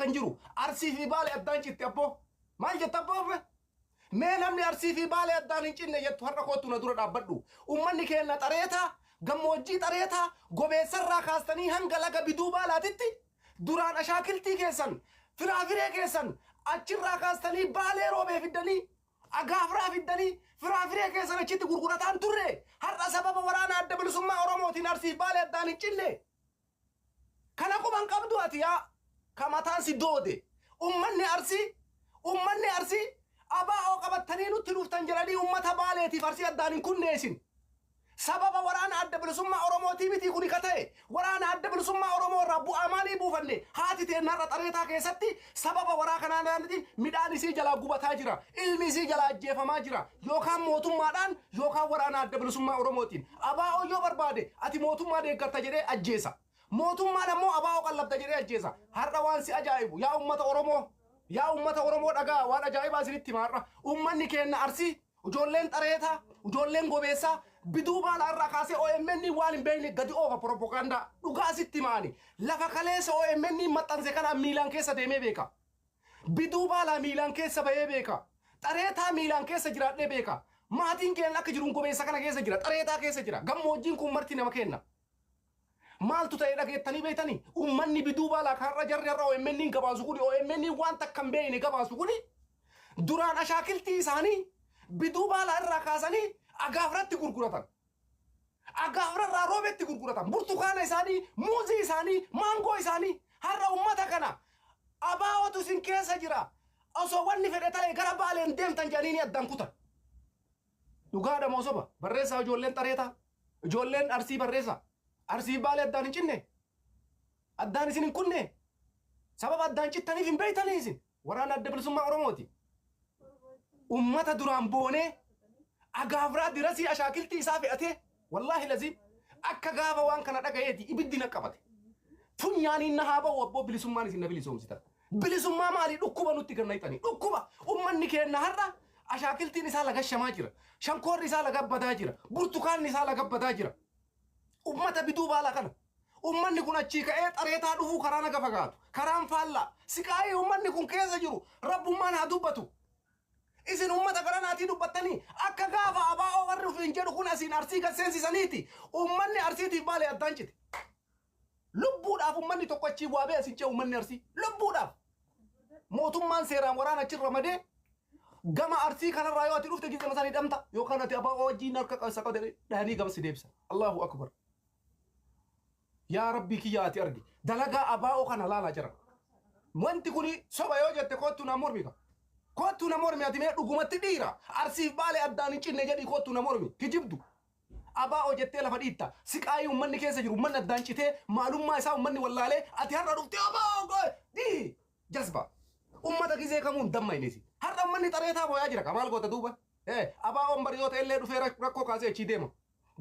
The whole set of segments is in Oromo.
takka hin jiru. Arsii fi Baalee addaan citte abboo. Maal jetta abboo? Mee namni Arsii fi Baalee addaan hin cinne jettu har'a koottu na dura dhaabbadhu. Ummanni keenna Xareetaa, gammoojjii Xareetaa, Gobeessarraa kaastanii hanga laga Biduu Baalaatitti duraan ashaakiltii keessan, firaafiree keessan achirraa kaastanii Baalee Roobee fiddanii, Agaafraa fiddanii firaafiree keessan achitti gurgurataan turre. Har'a sababa waraana Adda Bilisummaa Oromootiin Arsii fi Baalee addaan hin cinne. Kana quba hin qabdu ati yaa ka mataan si doode. Ummanni Arsii ummanni Arsii ABO qabattanii nutti dhuftan jedhanii ummata Baaleetiif Arsii addaan hin kunne isin. Sababa waraana Adda Bilisummaa Oromootii mitii kuni ka ta'e. Waraana Adda Bilisummaa Oromoo irraa bu'aa maalii buufanne? Haati teenna har'a Xareetaa keessatti sababa waraa kanaatiin midhaan isii jalaa gubataa jira. Ilmi isii jalaa ajjeefamaa jira. Yookaan mootummaadhaan yookaan waraana Adda Bilisummaa Oromootiin. ABO yoo barbaade ati mootummaa deeggarta jedhee ajjeesa. Mootummaan ammoo ABO qallabda jedhee ajjeesa. Har'a waan si ajaa'ibu yaa ummata Oromoo, yaa ummata Oromoo dhaga'a waan ajaa'ibaa isinitti hima har'a. Ummanni keenna Arsii, ijoolleen Xareetaa, ijoolleen Gobeessaa, Biduu Baalaa irraa kaasee OMN waan hin beekne gadi oofa propagaandaa. Dhugaa sitti hima ani. Lafa kaleessa OMN maxxanse kana miilaan keessa deemee beeka. Biduu Baalaa miilaan keessa bahee beeka. Xareetaa miilaan keessa jiraadhee beeka. Maatiin keenna akka jiruun Gobeessa kana keessa jira. Xareetaa keessa jira. Gammoojjiin kun marti nama keenna. Maaltu ta'e dhageettanii beektanii? Ummanni Biduu Baalaa kan har'a jarri har'a OMN gabaasu kuni OMN waan takka hin beekne gabaasu kuni duraan ashaakiltii isaanii Biduu Baalaa irraa kaasanii Agaafratti gurguratan. Agaafra irraa Roobetti gurguratan. Burtukaana isaanii, muuzii isaanii, maangoo isaanii har'a ummata kana ABOtu isin keessa jira. Osoo wanni fedhe ta'e gara Baaleen deemtan jedhanii ni addaan kutan. Dhugaadha moo soba? Barreessaa ijoolleen Xareetaa. Ijoolleen Arsii barreessaa. Arsii fi Baalee addaan hin cinne. Addaan isin hin kunne. Sababa addaan cittaniif hin beektanii isin. Waraana Adda Bilisummaa Oromooti. Ummata duraan boonee Agaafraa dirasii ashaakiltii isaa fe'atee wallaahi laziim akka gaafa waan kana dhagayeeti ibiddi na qabate. Funyaaniin na haa ba'u abboo bilisummaan isin na bilisoomsitan. Bilisummaa maalii dhukkuba nutti gad naqxanii dhukkuba ummanni keenna har'a ashaakiltiin isaa lagashamaa jira. Shankoorri isaa lagabbadaa jira. Burtukaanni isaa lagabbadaa jira. Ummata Biduu Baalaa kana. Ummanni kun achii ka'ee Xareetaa dhufuu karaa naga fagaatu. Karaan faallaa. Siqaayii ummanni kun keessa jiru Rabbummaan haa dubbatu. Isin ummata garanaatii dubbattanii akka gaafa ABO warri ofiin jedhu kun asiin Arsii gad seensisaniiti. Ummanni Arsiitiif Baalee addaan cite. Lubbuudhaaf ummanni tokko achii waa ba'e asin ce'u ummanni Arsii. Lubbuudhaaf. Mootummaan seeraan waraana achi ramadee gama Arsii kanarraa yoo ati dhufte gizema san hidhamta yookaan ati ABO wajjin harka qabsa qabde dhahanii gama si deebisa. Allahu Akbar. Yaa Rabbii kiyya ati argi. Dalagaa ABO kana laalaa jira. Wanti kuni soba yoo jette koottu na mormi ka. Koottu na mormi ati mee dhugumatti dhiira. Arsiif Baalee addaan hin cinne jedhii koottu na mormi. Kijibdu. ABO jettee lafa dhiitta. Siqaayii ummanni keessa jiru ummanni addaan citee maalummaa isaa ummanni wallaalee ati har'a dhuftee ABO go dii jazba. Ummata gizee kamuu hin dammayne isin. Har'a ummanni xareetaa booyaa jira ka maal goota duuba? Eh ABOn bari yoo ta'ellee dhufee rakkoo kaasee achii deema.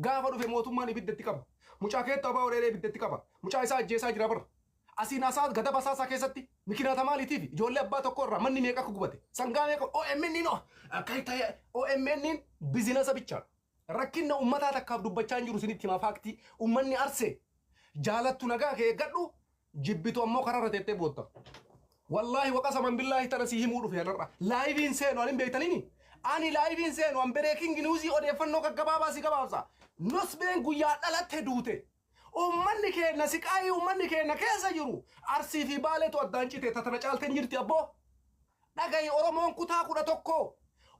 Gaafa dhufe mootummaan ibidda itti qaba. Mucaa keettu ABO dheedhee ibidda itti qaba. Mucaa isaa ajjeesaa jira bar. Asiin asaa gadab asaasaa keessatti mikinaata maaliitiif ijoollee abbaa tokko irraa manni meeqa akka gubate sangaa meeqa OMN no akka ta'e OMN bizinasa bichaadha. Rakkinna ummataa takkaaf dubbachaa hin jiru isinitti himaa faaktii ummanni Arsee jaalattu nagaa kee eeggadhu jibbitu ammoo kararra teettee bootta. Wallaahi waqasaman billaahi tana sii himuu dhufe anarra. Laayiviin seenu ani hin beektanini. Ani laayiviin seenu an bereeking niwuzii odeeffannoo gaggabaabaa si gabaabsa. Nosbeen guyyaa dhalatte duute. Ummanni keenna siqaayii ummanni keenna keessa jiru Arsii fi Baaleetu addaan cite tatana caalte hin jirti abboo. Dhagayi Oromoon kutaa 11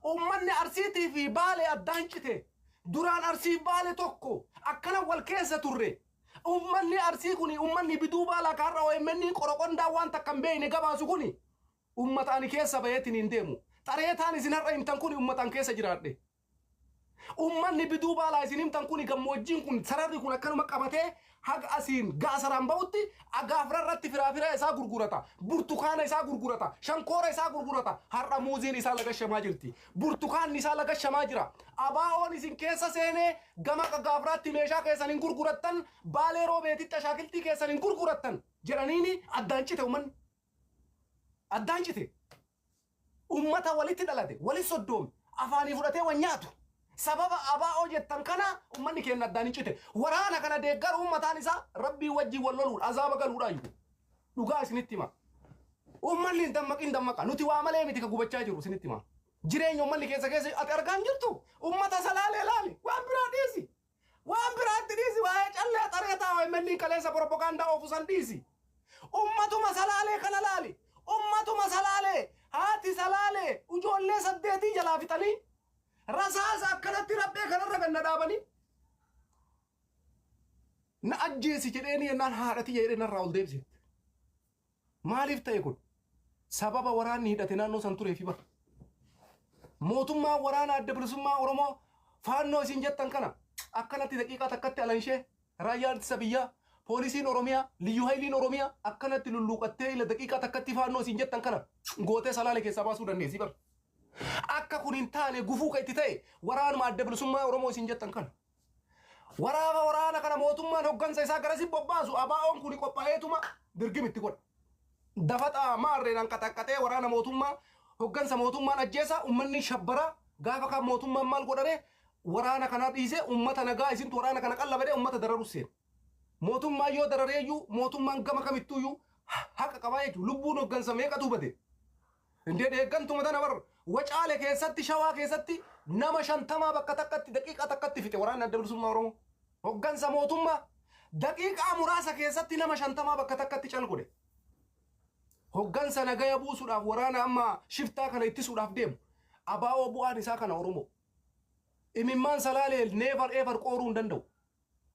Ummanni Arsiitii fi Baalee addaan cite. Duraan Arsii fi Baale tokko akkana wal keessa turre. Ummanni Arsii kuni ummanni Biduu Baalaa ka har'a OMN qoroqondaa waan takka hin beekne gabaasu kuni ummata ani keessa baheetiin hin deemu. Xareetaan isin har'a himtan kuni ummata an keessa jiraadhe. Ummanni Biduu Baalaa isin himtan kuni gammoojjiin kun sararri kun akkanuma qabatee haga asiin gaasaraan ba'utti Agaafra irratti firaafira isaa gurgurata, burtukaana isaa gurgurata, shankoora isaa gurgurata. Har'a muuziin isaa lagashamaa jirti. Burtukaanni isaa lagashamaa jira. ABOn isin keessa seenee gama Agaafraatti meeshaa keessan hin gurgurattan, Baalee Roobeetitti ashaakiltii keessan hin gurgurattan jedhaniini addaan cite ummanni. Addaan cite. Ummata walitti dhalate, wali soddoome, afaanii fudhatee wan nyaatu. Sababa ABO jettan kana ummanni keenna addaan hin cite. Waraana kana deeggaruun mataan isaa Rabbii wajjin wal loluudha, azaaba galuudhaayyu. Dhugaa isinitti hima. Uummanni hin dammaqin dammaqa. Nuti waa malee miti ka gubachaa jiru isinitti himaa. Jireenya uummanni keessa keessa ati argaa hin jirtu. Uummata Salaalee laali. Waan biraa dhiisi. Waan biraatti dhiisi. Waa'ee callee xareetaa OMN kaleessa propagaandaa oofu san dhiisi. Uummatuma Salaalee kana laali. Uummatuma Salaalee haati Salaalee ijoollee saddeetii jalaa fixanii rasaasa akkanatti raphee kanarra ganna dhaabanii na ajjeesi jedheeni jennaan haadha tiyya jedhee narraa ol deebise. Maaliif ta'e kun? Sababa waraanni hidhate naannoo san tureefi bara. Mootummaan waraana Adda Bilisummaa Oromoo Faannoo isin jettan kana akkanatti daqiiqaa takkatti alanshee raayyaan ittisa biyyaa poolisiin Oromiyaa liyyuu hayiliin Oromiyaa akkanatti lulluuqattee ila daqiiqaa takkatti Faannoo isin jettan kana gootee Salaale keessaa baasuu dandeessi bara. Akka kun hin taane gufuu kan itti ta'e waraanuma Adda Bilisummaa Oromoo isin jettan kana. Waraaba waraana kana mootummaan hoggansa isaa garasi bobbaasu ABO'n kuni qophaa'eetuma dirgim itti godha. Dafaxaa maarreen hanqaxaqqaxee waraana mootummaa hoggansa mootummaan ajjeesa uummanni shabbaraa gaafa kaan mootummaan maal godhare waraana kana dhiisee uummata nagaa isintu waraana kana qallabadee uummata dararu seena. Mootummaan yoo darareeyyuu mootummaan gama kamittuyyuu haqa qabaa jechuudha. Lubbuun hoggansa meeqatu bade? Indee deeggantuma tana bar Wacaale keessatti, Shawaa keessatti nama 50 bakka takkatti daqiiqaa takkatti fixe waraanni Adda Bilisummaa Oromoo. Hoggansa mootummaa daqiiqaa muraasa keessatti nama 50 bakka takkatti cal godhe. Hoggansa nagaya buusuudhaaf waraana amma shiftaa kana ittisuudhaaf deemu. ABO bu'aan isaa kana Oromoo. Imimmaan Salaalee never ever qooruu hin danda'u.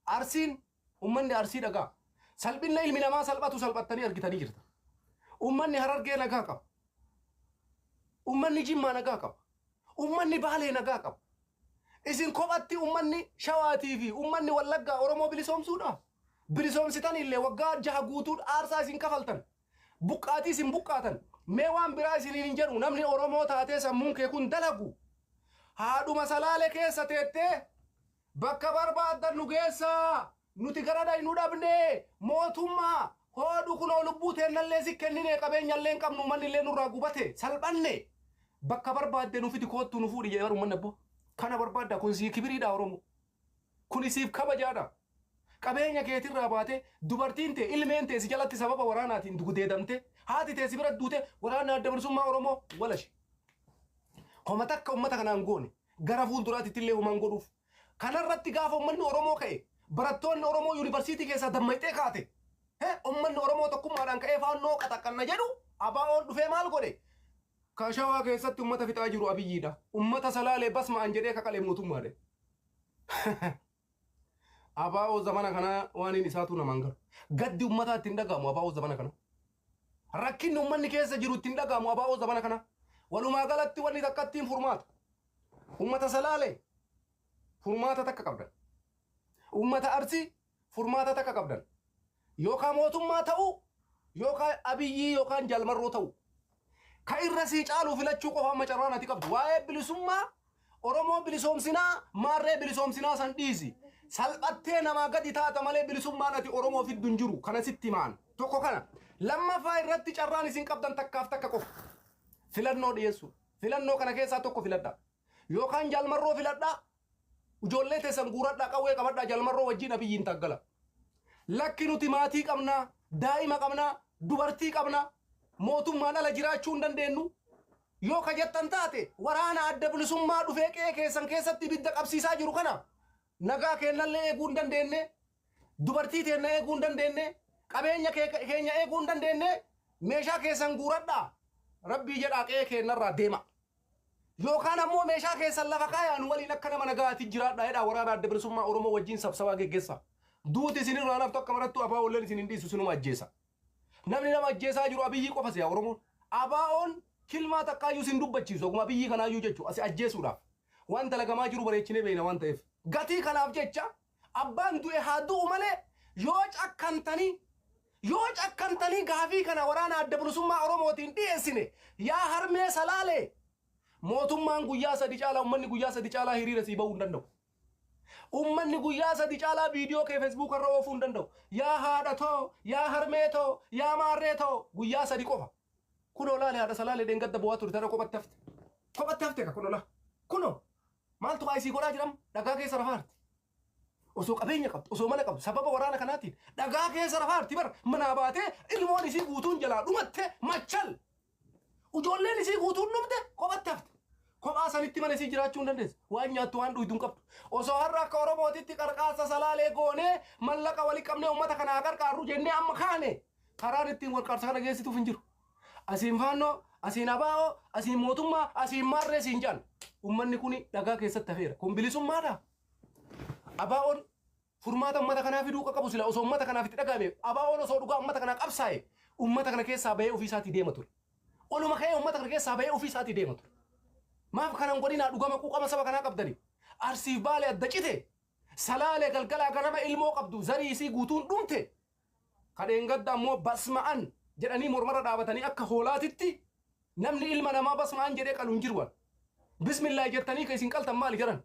Arsiin Ummanni Arsii dhagaa. Salphinna ilmi namaa salphatu salphattanii argitanii jirta. Ummanni Harargee nagaa qaba. Ummanni Jimmaa nagaa qaba. Ummanni Baalee nagaa qaba. Isin kophatti ummanni Shawaatii fi ummanni Wallaggaa Oromoo bilisoomsuudha. Bilisoomsitan illee waggaa 6 guutuu aarsaa isin kafaltan. Buqqaatii isin buqqaatan. Mee waan biraa isiniin hin jedhu, namni Oromoo taatee sammuun kee kun dalagu. Haadhuma Salaale keessa teettee bakka barbaaddan nu geessaa! Nuti gara dhaynu dhabne! Mootummaa! Hoodhu kunoo lubbuu teennallee si kennine, qabeenyallee hin qabnu, mannillee nurraa gubate, salphanne! Bakka barbaadde nu fidi, koottuu nu fuudhi jedhe bar ummanni abboo. Kana barbaadda, kun sii kibiriidha Oromoo. Kuni siif kabajaadha. Qabeenya keetirraa baatee dubartiin tee ilmeen tee si jalatti sababa waraanaatiin gudeedamte, haati tee si bira duute, waraanni Adda Bilisummaa Oromoo walashi. Homa takka ummata kanaan goone. Gara fuulduraatitti illee homaan godhuuf. Kanarratti gaafa uummanni Oromoo ka'e, barattoonni Oromoo yuunivarsiitii keessaa dammayxee kaate, uummanni Oromoo tokkummaadhaan ka'ee Faannoo qaxaqqanna jedhu, ABO'n dhufee maal godhe? Ka Shawaa keessatti uummata fixaa jiru Abiyyiidha. Uummata Salaalee basma'an jedhee kaqale mootummaadha. ABO zamana kanaa waan inni isaatu namaan galu. Gaddi uummataa ittiin dhaga'amu ABO zamana kana. Rakkinni uummanni keessa jiru ittiin dhaga'amu ABO zamana kana. Walumaa galatti wanni takkattiin furmaata. Uummata Salaalee furmaata takka qabdan. Uummata Arsii furmaata takka qabdan. Yookaan mootummaa ta'uu yookaan Abiyyii yookaan Jaalmarroo ta'uu. Ka irra sii caalu filachuu qofa amma carraan ati qabdu. Waa'ee bilisummaa Oromoo bilisoomsinaa maarree bilisoomsinaa san dhiisi. Salphattee namaa gadi taata malee bilisummaan ati Oromoo fiddu hin jiru. Kana sitti himaan. Tokko kana. Lammaffaa irratti carraan isin qabdan takkaaf takka qofa. Filannoo dhiyeessuu. Filannoo kana keessaa tokko filadhaa. Yookaan Jaalmarroo filadhaa. Ijoollee teessan guuradhaa, qawwee qabadhaa, Jaalmarroo wajjin Abiyyiin taaggala. Lakki, nuti maatii qabnaa, daa'ima qabnaa, dubartii qabnaa, mootummaan ala jiraachuu hin dandeenyu. Yoo ka jettan taate, waraana Adda Bilisummaa dhufee qe'ee keessan keessatti ibidda qabsiisaa jiru kana, nagaa keennallee eeguu hin dandeenye, dubartii teenna eeguu hin dandeenye, qabeenya keenya eeguu hin dandeenye, meeshaa keessan guuradhaa, Rabbii jedhaa qe'ee keennarraa deema. Yookaan ammoo meeshaa keessan lafa kaayaa, nu waliin akka nama nagaati jiraadhaa jedhaa, waraana Adda Bilisummaa Oromoo wajjin sabsabaa geggeessaa. Duuti isinirraa naftu akka marattu ABOlleen isin hin dhiisu, sinuma ajjeesa. Namni nama ajjeesaa jiru Abiyyii qofa si'a Oromoon. ABO'n kilmaa takkaayyuu sin dubbachiisu, akkuma Abiyyii kanaayyuu jechuudha asi ajjeesuudhaaf. Waan dalagamaa jiru bareechinee beekna waan ta'eef. Gatii kanaaf jecha abbaan du'e haa du'u malee, yoo cakkantanii gaafii kana waraana Adda Bilisummaa Oromootiin dhiyeessine, yaa harmee Salaalee, mootummaan guyyaa 3 caalaa, uummanni guyyaa 3 caalaa hiriira sii bahuu hin danda'u. Uummanni guyyaa 3 caalaa viidiyoo kee Facebook irra oofuu hin danda'u. Yaa haadha too, yaa harmee too, yaa maarree too, guyyaa 3 qofa. Kunoo laale, haadha Salaalee dheengadda bu'aa ture tana kophatti hafte. Kophatti hafte ka kunoo laa. Kunoo maaltu kaa isii godhaa jiram, dhagaa keessa rafaarti. Osoo qabeenya qabdu, osoo mana qabdu, sababa waraana kanaatiin dhagaa keessa rafaarti bar manaa baatee ilmoon isii guutuun jalaa dhumatte machal. Ijoolleen isii guutuun dhumte kophatti hafte. Kophaa sanitti mana isii jiraachuu hin dandeessu. Waan nyaattu waan dhuydu hin qabdu. Osoo har'a akka Oromootitti qarqaarsa Salaalee goonee mallaqa wali qabnee uummata kanaa qarqaarru jennee amma kaane karaan ittiin walqaarsa kana geessituuf hin jiru. Asiin Faannoo, asiin ABO, asiin mootummaa, asiin maarree siin jedhan. Uummanni kun dhagaa keessatti hafeera. Kun bilisummaadha. ABO'n furmaata uummata kanaa fiduu qabu sila osoo uummata kanaaf itti dhagahame ABO'n osoo dhugaa uummata kanaa qabsaa'e uummata kana keessaa bahee ofii isaatii deema ture. Oluma ka'ee uummata kana keessaa bahee ofii isaatii deema ture. Maaf kanan godhinaa dhugama quuqama saba kanaa qabdani. Arsiif Baalee adda cite. Salaalee galgalaa ganama ilmoo qabdu zarii isii guutuun dhumte. Kadheen gadda ammoo basma'an jedhanii mormarra dhaabatanii akka hoolaatitti namni ilma namaa basma'an jedhee qalu hin jiru. Bismillah jettanii kan isin qaltan maali jedhan?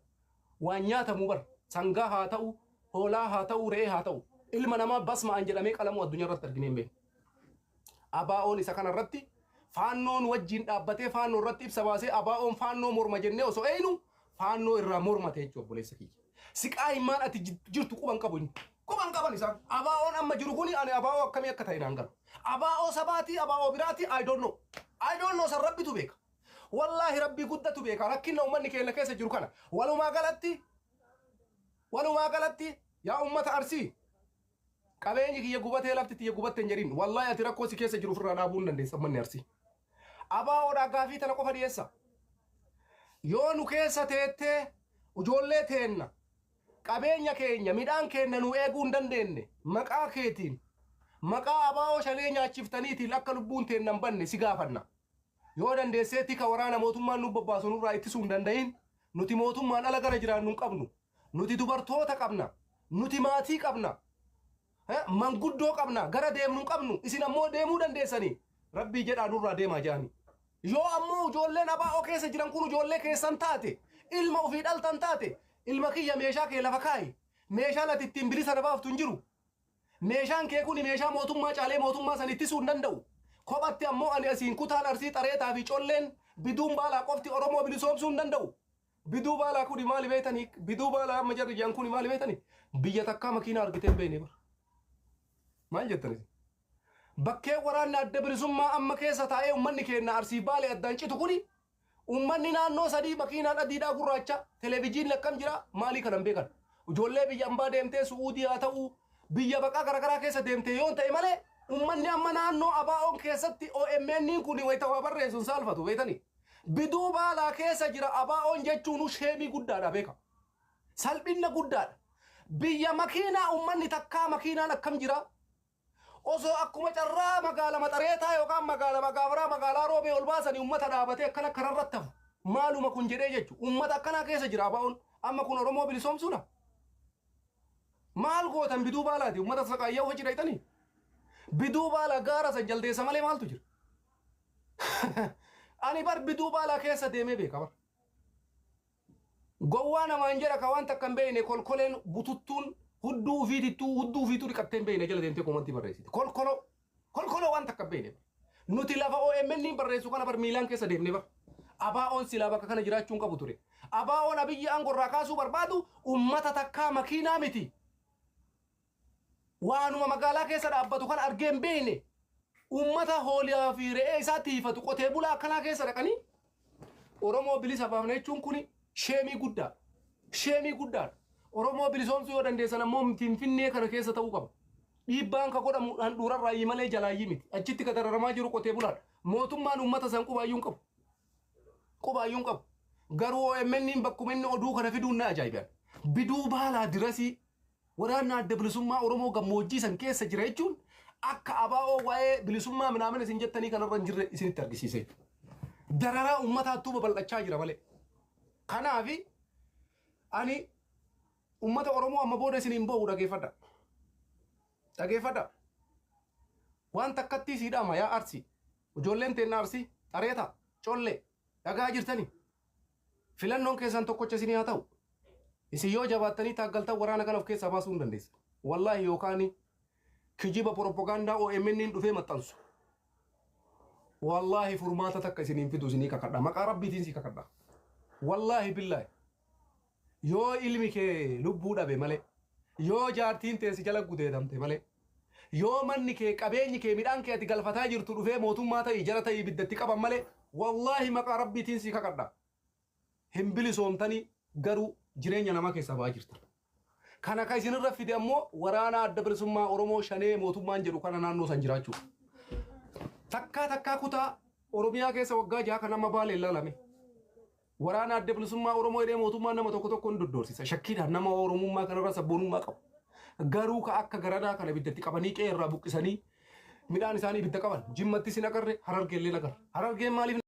Waan nyaatamuu bar sangaa haa ta'u, hoolaa haa ta'u, re'ee haa ta'u. Ilma namaa basma'an jedhamee qalamuu addunyaa irratti arginee hin beeknu. ABO'n isa kana irratti Faannoon wajjin dhaabbatee Faannoo irratti ibsa baasee ABO'n Faannoo morma jennee osoo eeynu Faannoo irraa mormate jechuudha obboleessa kiyya. Siqaa himaan ati jirtu quban qabu inni. Quban qaban isaan. ABO'n amma jiru kuni ani ABO akkamii akka ta'e naan galu. ABO sabaatii ABO biraatii I don't know. I don't know, san Rabbitu beeka. Wallaahi Rabbii guddatu beeka rakkina uummanni keenya keessa jiru kana. Walumaa galatti yaa uummata Arsii, qabeenyi kiyya gubatee, lafti tiyya gubatte hin jedhin. Wallaahi ati rakkoo si keessa jiru ofirraa dhaabuu hin dandeessa uummanni Arsii. ABOdhaa gaafii tana qofa dhiyeessa. Yoo nu keessa teettee ijoollee teenna, qabeenya keenya, midhaan keenya nu eeguu hin dandeenye, maqaa keetiin maqaa ABO Shanee nyaachiftaniitiin akka lubbuun teenna hin banne si gaafanna. Yoo dandeessee tika waraana mootummaan nu bobbaasu nurraa ittisuu hin danda'in, nuti mootummaan ala gara jiraannu hin qabnu. Nuti dubartoota qabna. Nuti maatii qabna. Manguddoo qabna. Gara deemnu hin qabnu. Isin ammoo deemuu dandeessanii. Rabbii jedhaa nurraa deemaa jedhani. Yoo ammoo ijoolleen ABO keessa jiran kun ijoollee keessan taate, ilma ofii dhaltan taate, ilma kiyya meeshaa kee lafa kaayi. Meeshaan ati ittiin bilisa na baaftu hin jiru. Meeshaan kee kun meeshaa mootummaa caalee mootummaa san ittisuu hin danda'u. Kophatti ammoo ani asiin kutaan Arsii xareetaa fi colleen biduun baalaa qofti Oromoo bilisoomsuu hin danda'u. Biduu baalaa kuni maali beektanii? Biduu baalaa amma jarri jedhan kuni maali beektanii? Biyya takkaa makiinaa argitee hin beekne bara. Maal jettani? Bakkee waraanni Adda Bilisummaa amma keessa taa'ee uummanni keenya Arsii Baalee addaan citu kuni uummanni naannoo sadii makiinaan adiidhaa gurraacha televezyiinii akkam jira maalii kanan beekan. Ijoollee biyya ambaa deemtee Su'uudii haa ta'u, biyya baqaa garaagaraa keessa deemtee yoo ta'e malee, uummanni amma naannoo ABO'n keessatti OMN kun wayita waa barreessu hin saalfatu beektanii. Biduu baalaa keessa jira ABO'n jechuun shame guddaadha beeka. Salphina guddaadha. Biyya makiinaa uummanni takkaa makiinaan akkam jira? Osoo akkuma carraa magaala Maxareetaa yookaan magaala Magaabaraa, magaalaa Roobee ol baasanii uummata dhaabatee akkana kararratti hafu. Maaluma kun jedhee jechu. Uummata akkanaa keessa jira ABO'n. Amma kun Oromoo bilisoomsuudha. Maal gootan biduu baalaati? Uummata saqaayyoo hojii dhayxanii? Biduu baalaa gaara san jaldeessa malee maaltu jira? Ani bar biduu baalaa keessa deemee beeka bar. Gowwaa namaan jedha ka waan takka hin beekne, kolkoleen bututtuun hudduu ufiitittuu hudduu ufiituu dhiqattee hin beekne jala deemtee comment barreessite. Kolkoloo kolkoloo waan takka hin beekne. Nuti lafa OMN barreessu kana bar miilaan keessa deemne bar. ABO'n silaa bakka kana jiraachuu hin qabu ture. ABO'n Abiyyi aangorraa kaasuu barbaadu ummata takkaa makiinaa miti. Waanuma magaalaa keessa dhaabbatu kana argee hin beekne. Ummata hoolaa fi re'ee isaa tiifatu, qotee bulaa akkanaa keessa dhaqanii Oromoo bilisa baafna jechuun kun shame guddaa. Shame guddaadha. Oromoo bilisoomsuu yoo dandeessan ammoo Finfinnee kana keessa ta'uu qaba. Dhiibbaan ka godhamu handhuurarraayyii malee jalaayyii miti. Achitti ka dararamaa jiru qotee bulaadha. Mootummaan uummata san qubaayyuu hin qabu. Qubaayyuu hin qabu. Garuu OMN bakkuma inni oduu kana fiduun na ajaa'iban. Biduu baalaa dirasii waraanni Adda Bilisummaa Oromoo gammoojjii san keessa jira jechuun akka ABO waa'ee bilisummaa minaamin isin jettanii kanarra hin jirre isinitti argisiise. Dararaa uummataattuu babal'achaa jira malee. Kanaafi ani uummata Oromoo amma booda isin hin boo'u, dhageeffadha. Dhageeffadha. Waan takkattii sii dhaama yaa Arsii. Ijoolleen teenna Arsii xareeta collee dhagaa jirtanii. Filannoon keessan tokkocha isinii haa ta'u. Isin yoo jabaattanii taaggaltan waraana kana of keessaa baasuu hin dandeessan. Wallaahi yookaan kijiba propagaandaa OMN dhufee maxxansu. Wallaahi furmaata takka isiniin fidu, isinii kakadha. Maqaa Rabbiitiin si kakadha. Wallaahi billaahi. Yoo ilmi kee lubbuu dhabe malee. Yoo jaartiin tee si jala gudeedamte malee. Yoo manni kee qabeenyi kee midhaan kee ati galfataa jirtu dhufee mootummaa ta'ii jala ta'ii ibiddatti qaban malee wallaahi maqaa rabbiitiin si kakadha. Hin bilisoomtanii garuu jireenya namaa keessaa ba'aa jirtan. Kana ka isinirra fide ammoo waraana adda bilisummaa Oromoo shanee mootummaan jedhu kana naannoo san jiraachuu. Takkaa takkaa kutaa Oromiyaa keessa waggaa jaha kan amma Baalee ilaalame. Waraana adda bilisummaa Oromoo jedhee mootummaan nama tokko tokko ni doddoorsisa. Shakkiidhaan nama Oromummaa kanarra sabboonummaa qabu. Garuu ka akka garanaa kana ibiddatti qabanii qe'ee irraa buqqisanii midhaan isaanii ibidda qaban. Jimmattis hin agarre, Harargeellee hin agarre. Harargeen maaliif